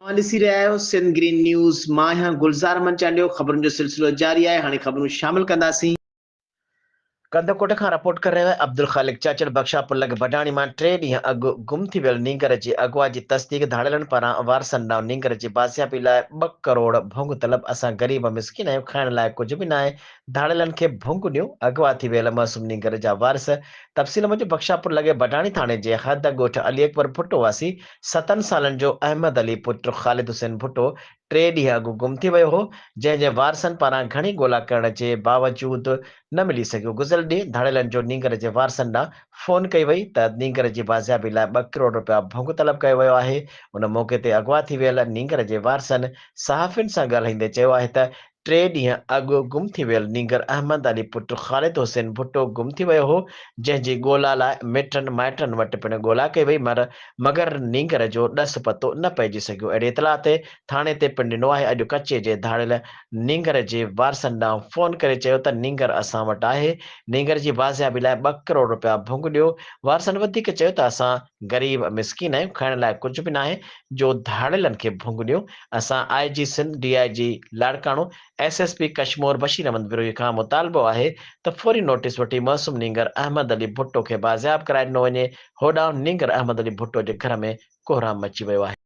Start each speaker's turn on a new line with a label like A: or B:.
A: اوهان ڏسي رهيا آهيو سنڌ گرين نيوز، مان آهيان گلزار احمد چانڊيو، خبرن جو سلسلو جاري آهي، هاڻي خبرون شامل ڪنداسين. ڪنڌڪوٽ کان رپورٽ ڪري رهيو آهي عبدالخالق چاچڙ بخشاپور لڳ بڊاڻي مان ٽي ڏينهن اڳ گم ٿي ويل نينگر جي اغوا جي تصديق ڌاڙيلن پاران وارثن ڏانهن نينگر جي بازيابي لاء ٻه ڪروڙ ڀونگ طلب اسان غريب مسڪين آهيون کائڻ لاء ڪجهه به ناهي ڌاڙيلن کي ڀونگ ڏيون اغوا ٿي ويل معصوم نينگر جا وارث تفصيل موجب بخشاپور لڳ بڊاڻي ٿاڻي جي حد ڳوٺ علي اڪبر ڀٽو واسي ستن سالن جو احمد علي پٽ خالد حسين ڀٽو ٽي ڏينهن اڳ گم ٿي ويو هو، جنهن جي وارثن پاران گهڻي ڳولا ڪرڻ جي باوجود نه ملي سگهيو. گذريل ڏينهن ڌاڙيلن جو نينگر جي وارثن ڏانهن فون ڪئي وئي ته نينگر جي بازيابي لاء ٻه ڪروڙ رپيا ڀونگ طلب ڪيو ويو آهي. ان موقعي تي اغوا ٿي ويل نينگر جي وارثن صحافين سان ڳالهائيندي چيو آهي ته ٽي ڏينهن اڳ گم ٿي ويل نينگر احمد علي پٽ خالد حسين ڀٽو گم ٿي ويو هو، جنهن جي ڳولا لاء مٽن مائٽن وٽ پڻ ڳولا ڪئي وئي مر مگر نينگر جو ڏس پتو نه پئجي سگهيو. اهڙي اطلاع تي ٿاڻي تي پڻ ڏنو آهي. اڄ ڪچي جي ڌاڙيل نينگر جي وارثن ڏانهن فون ڪري چيو ته نينگر اسان وٽ آهي، نينگر جي بازيابي لاء ٻه ڪروڙ رپيا ڀونگ ڏيو. وارثن وڌيڪ چيو ته اسان غريب مسڪين آهيون، کائڻ لاء ڪجهه به ناهي جو ڌاڙيلن کي ڀونگ ڏيون، اسان I G Sindh, D I G Larkana, S S P Kashmore Bashir Ahmed Brohi کان مطالبو آهي ته فوري نوٽيس وٺي معصوم نينگر احمد علي ڀٽو کي بازياب ڪرائي ڏنو وڃي، هوڏانهن نينگر احمد علي ڀٽو جي گهر ۾ ڪوهرام مچي ويو آهي.